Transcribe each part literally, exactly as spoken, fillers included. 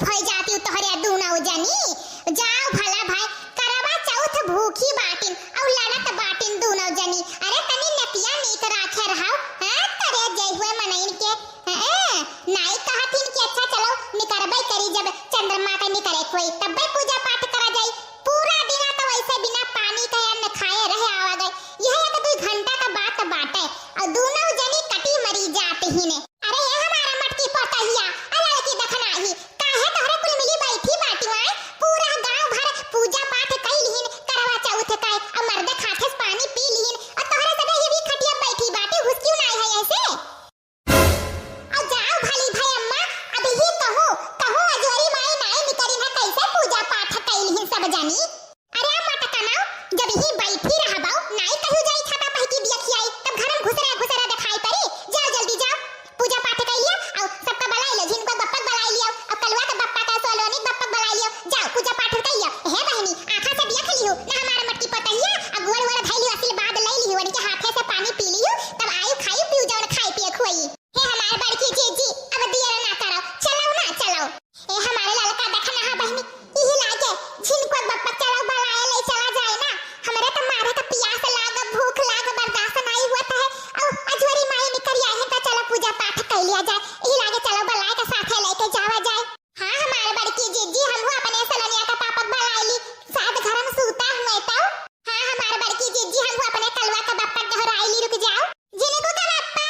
होइ जातिउ तोहरे दूनौ जनी। जाव भला भाई, करवा चौथ भूखी बाटिन अउ लड़त बाटिन दूनौ जनी। अरे तनी नतिया नीक राखे रहौ, हैं? करे जै हुए मनइन के, हैं? नाई कहथिन कि अच्छा चलो निकरबै करी, जब चंद्रमा के निकरे कोई तब्बै पूजा पाठ करा जाई। पूरा दिना तो वैसे बिना पानी के अन्न खाए रहे आवा गए। यह एक दुई घंटा का बात बाटे, अउ दूनौ जनी कटी मरी जात हीने। अरे ये हमारा मटकी पतहिया, आ लड़की दखनाही, काहे तोहरे कुल मिली बैठी बाटी आए? पूरा गांव भर पूजा पाठ कई लिहिन, करवा चौथ का, अउ मर्द खाथस पानी पी लिहिन, अउ तोहरे सदा ये भी खटिया बैठी बाटी, हुसकिउ नाई है ऐसे? अउ जाओ भली भाई अम्मा, अब ही कहूँ, कहूँ अजोरी माई नाई निकरी है, कैसे पूजा पाठ कई लिहिन सब जनी? अरे मटकनौ, जब ही बैठी रहबौ, नाई कहू जाई छाता पहकी दिया खियाई, तब घर में घुसरे घुसरे दिखाई पड़ी। जाओ जल्दी जाओ, पूजा पाठ कर लिया, अउ सबका बलाई लिया, झिनकुआ बप्पा बलाई लिया, अउ कलुआ के बप्पा का, सोलोनी बप्पा बलाई लिया। जाओ पूजा पाठ कर लिया। हे बहनी, आँखा से देख लियो ना हमारे मटकी पतहिया, अउ गोड़ वोड़ धई लियो, आशीर्वाद ले लियो, उनके हाथे से पानी पी लियो, तब आयु खायु पियो जौन खाए पिए खुआई। हे हमार बड़की जीजी, अब दियर ना करो, चलो ना, चलो। ए हमारे ललका दखनाहा बहिनी, इही लागे झिनकुआ बप्पा चलो बलाए ले चला जाए ना। हमरे तो मारे का पियास लाग, भूख लाग, बर्दाश्त नाई हुआ है। अउ अजोरी माई निकरी आई है तो चलो पूजा पाठ कर लिया जाए। इही लागे चलो बलाए के साथे लेके जावा जाए। हाँ हमार बड़की जीजी, हमहू अपने सलनिया का पापा बलाई ली, शायद घर में सूता हुए तो। हाँ हमार बड़की जीजी, हमहू अपने कलुआ का बप्पा दोहराई ली, रुक जाओ। झिनकू का बप्पा,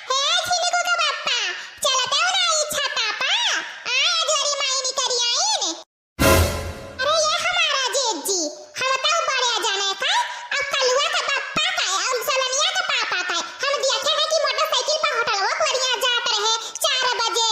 हे झिनकू का बप्पा, चलत हो ना ई छाता पा? आए अजोरी माई निकरी आइन। अरे ये हमारा जीजी, हम तो बड़े जाने का, अब कलुआ का बप्पा का, अब सलनिया का पापा का, हम देखे हैं कि मोटरसाइकिल पर होटलवा को बढ़िया जात रहे चार बजे।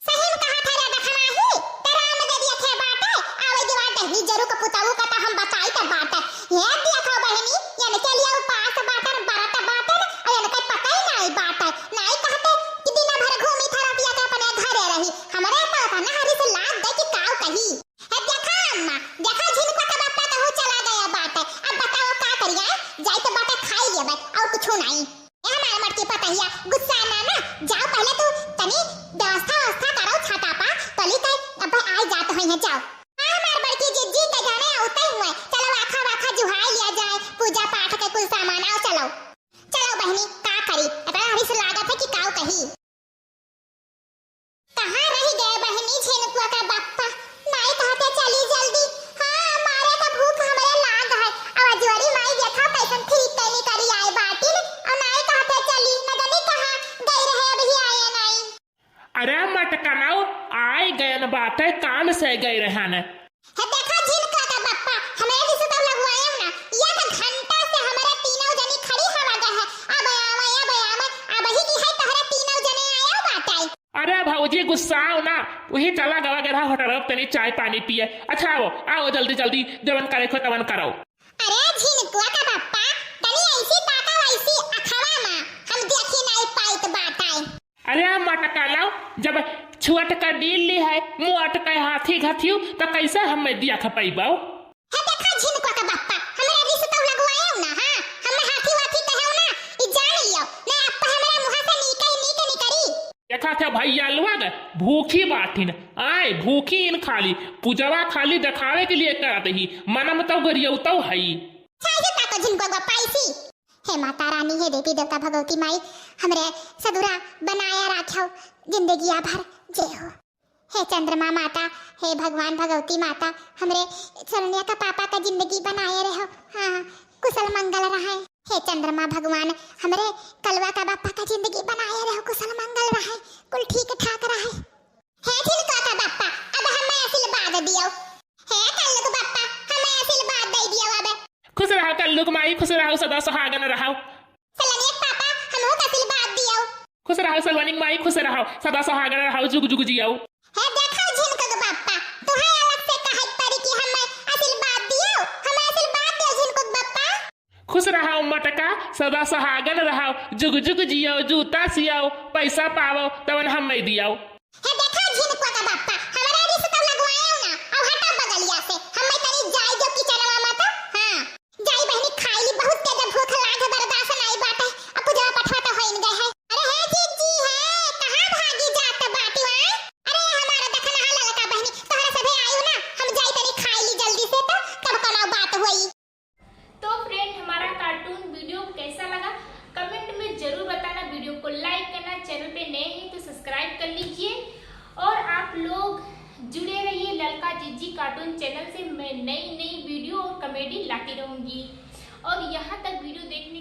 सही में कहा था रे दखनाही, त राम दे दिया थे बाटे, आवे के बाद दही जरू के पुतऊ का त हम बताई त बाटे। ये देखो बहिनी, इनके लिए उपास बाटन, बरत बाटन, अउ इनके पता ही नाई बाटे। नाई कहते कि दिन भर घूमी था रतिया के अपने घरे रही। हमरे तो इतना हरिस लाग गए कि काऊ कही। ए देखा अम्मा, देखा झिनका का बप्पा कहूँ चला गया बाटे। अब बताओ का करिया, जाई तो बाटे खाई लेबे, अउ कुछ नाई। ए हमार मटकी पतहिया, गुस्सा ना ना, जाओ पहले तू तनी व्यवस्था व्यवस्था करो छाता पा, तली कहे अब आई जात होई है, जाओ। हाँ हमार बड़की जीजी के जाने आवते हुए, चलो आखा वाखा जुहाई लिया जाए, पूजा पाठ के कुल सामान आओ चलो। चलो बहिनी, का करी, इतना हरिस लागत है कि काऊ कही। कहाँ रहि गए बहिनी झिनकुआ का बप्पा? नाई कहते चली जल्दी। हाँ, मारे का भूख हमरे लाग है। अब अजोरी माई देखा कैसन ठीक कैली करी आए बाटिन। अउ नाई कहते चली, न जानी कहाँ गई रहे, अब ही आए नाई। अरे मटकनौ, आए गयन बाटे, काम से गए रहन। हे देखा झिनका का बप्पा, हमरे रिश्ता लगवाएम ना। एक घंटा से हमरे तीनों जनी खड़ी हवा गए है। अब आवे, अब आवे, अब ही की है तोहरे तीनों जने आयो बाटे। अरे भौजी गुस्साओ ना, वही चला गवा गए रहा होटल तनी चाय पानी पिए। अच्छा आओ, आओ जल्दी जल्दी, जवन करे को तवन करो। अरे झिनकुआ का बप्पा, तनी ऐसी ताका वैसी अखवा मा, हम देखी नहीं पाइत बाटे। अरे मटकनौ, जब छुअट का डील ली है, मुअट का हाथी घथियु, तो कैसे हमें दिया खपैबौ? हे देखा झिनकुआ का बप्पा, हमरे रिश्ता लगवाएउ ना, हाँ? हमें हाथी वाथी कहेउ ना, ई जान लियो, नहीं आप हमरे मुँह से नीक ही नीक निकरी। देखा था भैया लोग, भूखी बाटिन, आए भूखी इन खाली, पूजवा खाली देखावे के लिए करत ही, मनम तो गरियौतौ हई। चाहे ताको झिनकुआ का बप्पा ऐसी। हे माता रानी, हे देवी देवता भगवती माई, हमरे सदुरा बनाया राख्यौ जिंदगिया भर, जय हो। हे चंद्रमा माता, हे भगवान भगवती माता, हमरे सोलनिया का पापा का जिंदगी बनाए रहो, हाँ, कुशल मंगल रहे। हे चंद्रमा भगवान, हमरे कलवा का बापा का जिंदगी बनाए रहो, कुशल मंगल रहे, कुल ठीक ठाक रहे। हे झिनका का बापा, अब हमें आशीर्वाद दियो। हे कल्लू का बापा, हमें आशीर्वाद दे दियो अब। खुश रहो कल्लू की माई, खुश रहो, सदा सुहागन रहो। सलोनी के पापा, हमहू का आशीर्वाद दियो। खुश रहो सलोनी की माई, खुश रहो, सदा सुहागन रहो, जुग जुग जियो। हे देखो झिनका के बापा, तुहे अलग से कहे के पड़ी कि हमें आशीर्वाद दियो, हमें आशीर्वाद दियो झिनका के बापा। खुश रहो मटका, सदा सुहागन रहो, जुग जुग जियो, जूता सियो, पैसा पावो, तवन हमें दियो। हे देखा झिनकुआ का बापा, हमरा रिश्ता लगवाएउ ना, अब हटा बगलिया से, हमें तनी जाए जो किचनवा में तो, हाँ, जाई बहिनी खाई ली, बहुत तेज भूख लाग है, बर्दाश्त नाई बाटे, अब पूजा पठवा तो होइन गए है। अरे हे जीजी हे, कहाँ भागी जात बाटी वाँ? अरे हमारा दखना है ललका बहिनी, कार्टून चैनल से मैं नई नई वीडियो और कॉमेडी लाती रहूंगी। और यहाँ तक वीडियो देखने